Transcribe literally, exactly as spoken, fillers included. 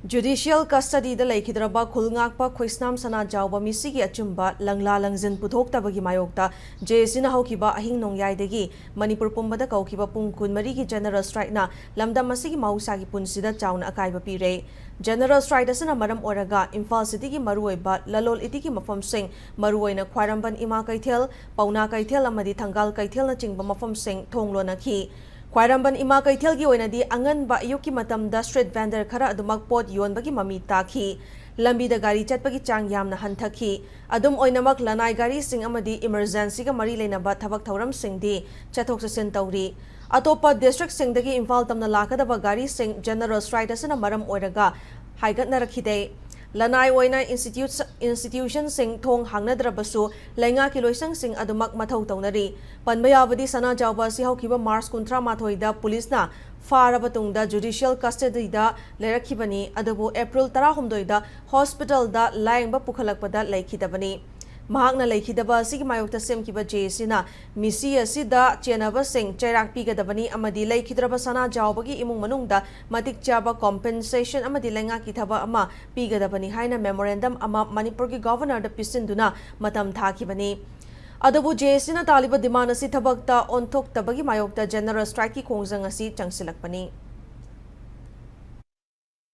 Judicial custodyꯗ ꯂꯩꯈꯤꯗ꯭ꯔꯕ ꯈꯨꯜ ꯉꯥꯛꯄ ꯈꯣꯏꯁꯅꯥꯝ ꯁꯅꯥꯖꯥꯎꯕ ꯃꯤꯁꯤꯒꯤ ꯑꯆꯨꯝꯕ ꯂꯪꯂꯥ ꯂꯪꯖꯤꯟ ꯄꯨꯊꯣꯛꯇꯕꯒꯤ ꯃꯥꯌꯣꯛꯇ ꯖꯦ ꯑꯦ ꯁꯤꯅ ꯍꯧꯈꯤꯕ ꯑꯍꯤꯡ ꯅꯣꯡꯌꯥꯏꯗꯒꯤ ꯃꯅꯤꯄꯨꯔ ꯄꯨꯝꯕꯗ ꯀꯧꯈꯤꯕ ꯄꯨꯡ ꯀꯨꯟꯃꯔꯤꯒꯤ general strikeꯅ ꯂꯝꯗꯝ ꯑꯁꯤꯒꯤ ꯃꯍꯧꯁꯥꯒꯤ ꯄꯨꯟꯁꯤꯗ ꯆꯥꯎꯅ ꯑꯀꯥꯏꯕ ꯄꯤꯔꯦ꯫ General strike ꯑꯁꯤꯅ ꯃꯔꯝ ꯑꯣꯏꯔꯒ ꯏꯝꯐꯥꯜ cityꯒꯤ ꯃꯔꯨꯑꯣꯏꯕ ꯂꯂꯣꯜ ꯏꯇꯤꯛꯀꯤ ꯃꯐꯝꯁꯤꯡ, ꯃꯔꯨꯑꯣꯏꯅ ꯈ꯭ꯋꯥꯏꯔꯝꯕꯟ ꯏꯃꯥ ꯀꯩꯊꯦꯜ, ꯄꯥꯎꯅꯥ ꯀꯩꯊꯦꯜ ꯑꯃꯗꯤ ꯊꯪꯒꯥꯜ ꯀꯩꯊꯦꯜꯅꯆꯤꯡꯕ ꯃꯐꯝꯁꯤꯡ ꯊꯣꯡ ꯂꯣꯟꯅꯈꯤ꯫ ꯈ꯭ꯋꯥꯏꯔꯝꯕꯟ ꯏꯃꯥ ꯀꯩꯊꯦꯜꯒꯤ ꯑꯣꯏꯅꯗꯤ ꯑꯉꯟꯕ ꯑꯌꯨꯛꯀꯤ ꯃꯇꯝꯗ street vendor ꯈꯔ ꯑꯗꯨꯃꯛ ꯄꯣꯠ ꯌꯣꯟꯕꯒꯤ ꯃꯃꯤ ꯇꯥꯈꯤ꯫ ꯂꯝꯕꯤꯗ ꯒꯥꯔꯤ ꯆꯠꯄꯒꯤ ꯆꯥꯡ ꯌꯥꯝꯅ ꯍꯟꯊꯈꯤ꯫ ꯑꯗꯨꯝ ꯑꯣꯏꯅꯃꯛ, ꯂꯅꯥꯏ ꯒꯥꯔꯤꯁꯤꯡ ꯑꯃꯗꯤ emergencyꯒ ꯃꯔꯤ ꯂꯩꯅꯕ ꯊꯕꯛ ꯊꯧꯔꯝꯁꯤꯡꯗꯤ ꯆꯠꯊꯣꯛ ꯆꯠꯁꯤꯟ ꯇꯧꯔꯤ꯫ ꯑꯇꯣꯞꯄ districtꯁꯤꯡꯗꯒꯤ ꯏꯝꯐꯥꯜ ꯇꯝꯅ ꯂꯥꯛꯀꯗꯕ ꯒꯥꯔꯤꯁꯤꯡ general strike ꯑꯁꯤꯅ ꯃꯔꯝ ꯑꯣꯏꯔꯒ ꯍꯥꯏꯒꯠꯅꯔꯛꯈꯤꯗꯦ꯫ ꯂꯅꯥꯏ ꯑꯣꯏꯅ institutes-, institutionꯁꯤꯡ ꯊꯣꯡ ꯍꯥꯡꯅꯗ꯭ꯔꯕꯁꯨ, ꯂꯩꯉꯥꯛꯀꯤ ꯂꯣꯏꯁꯪꯁꯤꯡ ꯑꯗꯨꯃꯛ ꯃꯊꯧ ꯇꯧꯅꯔꯤ꯫ ꯄꯟꯕ ꯌꯥꯕꯗꯤ, ꯁꯅꯥꯖꯥꯎꯕ ꯑꯁꯤ ꯍꯧꯈꯤꯕ March ꯀꯨꯟꯊ꯭ꯔꯥ ꯃꯥꯊꯣꯏꯗ ꯄꯨꯂꯤꯁꯅ ꯐꯥꯔꯕ ꯇꯨꯡꯗ judicial custodyꯗ ꯂꯩꯔꯛꯈꯤꯕꯅꯤ, ꯑꯗꯨꯕꯨ April ꯇꯔꯥꯍꯨꯝꯗꯣꯏꯗ hospitalꯗ ꯂꯥꯌꯦꯡꯕ ꯄꯨꯈꯠꯂꯛꯄꯗ ꯂꯩꯈꯤꯗꯕꯅꯤ꯫ ꯃꯍꯥꯛꯅ ꯂꯩꯈꯤꯗꯕ ꯑꯁꯤꯒꯤ ꯃꯥꯌꯣꯛꯇ ꯁꯦꯝꯈꯤꯕ ꯖꯦ ꯑꯦ ꯁꯤꯅ ꯃꯤꯁꯤ ꯑꯁꯤꯗ ꯆꯦꯟꯅꯕꯁꯤꯡ ꯆꯩꯔꯥꯛ ꯄꯤꯒꯗꯕꯅꯤ ꯑꯃꯗꯤ ꯂꯩꯈꯤꯗ꯭ꯔꯕ ꯁꯅꯥꯖꯥꯎꯕꯒꯤ ꯏꯃꯨꯡ ꯃꯅꯨꯡꯗ ꯃꯇꯤꯛ ꯆꯥꯕ compensation ꯑꯃꯗꯤ ꯂꯩꯉꯥꯛꯀꯤ ꯊꯕꯛ ꯑꯃ ꯄꯤꯒꯗꯕꯅꯤ ꯍꯥꯏꯅ memorandum ꯑꯃ ꯃꯅꯤꯄꯨꯔꯒꯤ Governorꯗ ꯄꯤꯁꯤꯟꯗꯨꯅ ꯃꯇꯝ ꯊꯥꯈꯤꯕꯅꯤ꯫ ꯑꯗꯨꯕꯨ ꯖꯦ ꯑꯦ ꯁꯤꯅ ꯇꯥꯜꯂꯤꯕ demand ꯑꯁꯤ ꯊꯕꯛꯇ ꯑꯣꯟꯊꯣꯛꯇꯕꯒꯤ ꯃꯥꯌꯣꯛꯇ general strikeꯀꯤ ꯈꯣꯡꯖꯪ ꯑꯁꯤ ꯆꯪꯁꯤꯜꯂꯛꯄꯅꯤ꯫